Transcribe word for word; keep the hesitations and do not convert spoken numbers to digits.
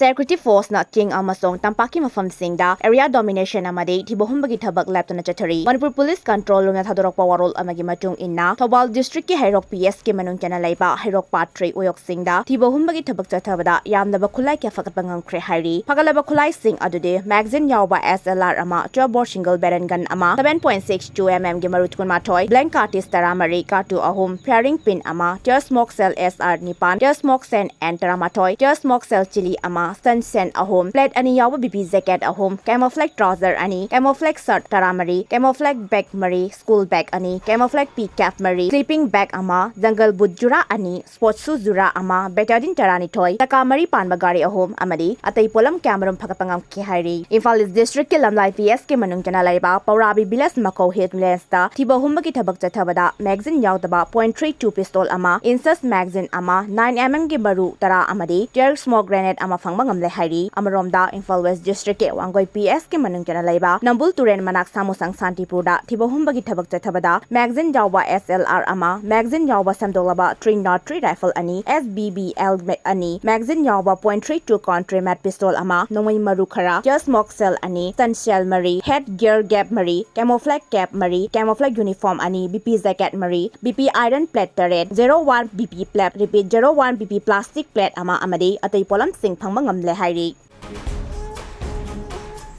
Security Force ꯅ ꯆꯤꯡ ꯑꯃꯁꯨꯡ ꯇꯝꯄꯥꯛꯀꯤ ꯃꯐꯝꯁꯤꯡꯗ area domination ꯑꯃꯗꯤ ꯊꯤꯕ ꯍꯨꯝꯕꯒꯤ ꯊꯕꯛ ꯂꯦꯞꯇꯅ ꯆꯠꯊꯔꯤ꯫ ꯃꯅꯤꯄꯨꯔ Police Control Room ꯅ ꯊꯥꯗꯣꯔꯛꯄ ꯋꯥꯔꯣꯜ ꯑꯃꯒꯤ ꯃꯇꯨꯡ ꯏꯟꯅ, ꯊꯧꯕꯥꯜ district ꯀꯤ ꯍꯩꯔꯣꯛ P S ꯀꯤ ꯃꯅꯨꯡ ꯆꯟꯅ ꯂꯩꯕ ꯍꯩꯔꯣꯛ part three ꯎꯌꯣꯛꯁꯤꯡꯗ ꯊꯤꯕ ꯍꯨꯝꯕꯒꯤ ꯊꯕꯛ ꯆꯠꯊꯕꯗ ꯌꯥꯝꯂꯕ ꯈꯨꯠꯂꯥꯏ ꯀꯌꯥ ꯐꯒꯠꯄ ꯉꯝꯈ꯭ꯔꯦ ꯍꯥꯏꯔꯤ꯫ ꯐꯒꯠꯂꯕ ꯈꯨꯠꯂꯥꯏꯁꯤꯡ ꯑꯗꯨꯗꯤ magazine ꯌꯥꯎꯕ S L R ꯑꯃ, twelve bore single barrel gun ꯑꯃ, seven point six two M M ꯒꯤ ꯃꯔꯨ ꯀꯨꯟꯃꯥꯊꯣꯏ, blank cartridge ꯇꯔꯥꯃꯔꯤ, ꯀꯥꯔꯇꯨ ꯑꯍꯨꯝ, firing pin ꯑꯃ, tear smoke shell S R ꯅꯤꯄꯥꯟ, tear smoke shell N ꯇꯔꯥꯃꯥꯊꯣꯏ, tear smoke shell ꯆꯤꯂꯤ ꯑꯃ, stun shell ꯑꯍꯨꯝ, plate ꯑꯅꯤ ꯌꯥꯎꯕ B P jacket ꯑꯍꯨꯝ, camouflage trouser ꯑꯅꯤ, camouflage shirt ꯇꯔꯥꯃꯔꯤ, camouflage bag ꯃꯔꯤ, school bag ꯑꯅꯤ, camouflage pea cap ꯃꯔꯤ, sleeping bag ꯑꯃ, jungle boot ꯖꯨꯔꯥ ꯑꯅꯤ, sports shoe ꯖꯨꯔꯥ ꯑꯃ, betadine ꯇꯔꯥꯅꯤꯊꯣꯏ, ꯆꯀꯥ ꯃꯔꯤ ꯄꯥꯟꯕ ꯒꯥꯔꯤ ꯑꯍꯨꯝ ꯑꯃꯗꯤ ꯑꯇꯩ ꯄꯣꯠꯂꯝ ꯀꯌꯥꯃꯔꯨꯝ ꯐꯒꯠꯄ ꯉꯝꯈꯤ ꯍꯥꯏꯔꯤ꯫ ꯏꯝꯐꯥꯜ East district ꯀꯤ ꯂꯝꯂꯥꯏ P S ꯀꯤ ꯃꯅꯨꯡ ꯆꯟꯅ ꯂꯩꯕ ꯄꯧꯔꯥꯕꯤ village ꯃꯀꯧ Hill Range ꯇ ꯊꯤꯕ ꯍꯨꯝꯕꯒꯤ ꯊꯕꯛ ꯆꯠꯊꯕꯗ magazine ꯌꯥꯎꯗꯕ point three two pistol ꯑꯃ, inches magazine ꯑꯃ, nine M M ꯒꯤ ꯃꯔꯨ ꯇꯔꯥ ꯑꯃꯗꯤ tear smoke grenade ꯑꯃ ꯐꯪꯕ ꯉꯝꯂꯦ ꯍꯥꯏꯔꯤ꯫ ꯑꯃꯔꯣꯝꯗ, ꯏꯝꯐꯥꯜ West district ꯀꯤ ꯋꯥꯡꯒꯣꯏ P S ꯀꯤ ꯃꯅꯨꯡ ꯆꯟꯅ ꯂꯩꯕ ꯅꯝꯕꯨꯜ ꯇꯨꯔꯦꯜ ꯃꯅꯥꯛ ꯁꯥꯃꯨꯁꯪ ꯁꯥꯟꯇꯤꯄꯨꯔꯗ ꯊꯤꯕ ꯍꯨꯝꯕꯒꯤ ꯊꯕꯛ ꯆꯠꯊꯕꯗ magazine ꯌꯥꯎꯕ S L R ꯑꯃ, magazine ꯌꯥꯎꯕ ꯁꯦꯝꯗꯣꯛꯂꯕ three nought three rifle ꯑꯅꯤ, S B B L ꯑꯅꯤ, magazine ꯌꯥꯎꯕ point three two country made pistol ꯑꯃ, ꯅꯣꯡꯃꯩ ꯃꯔꯨ ꯈꯔ, tear smoke shell ꯑꯅꯤ, stun shell ꯃꯔꯤ, head gear cap ꯃꯔꯤ, camouflage cap ꯃꯔꯤ, camouflage uniform ꯑꯅꯤ, B P jacket ꯃꯔꯤ, B P iron plate ꯇꯔꯦꯠ, zero one B P plate, repeat, zero one B P plastic plate ꯑꯃ ꯑꯃꯗꯤ ꯑꯇꯩ ꯄꯣꯠꯂꯝꯁꯤꯡ ꯐꯪꯕ ꯉꯝꯂꯦ ꯍꯥꯏꯔꯤ꯫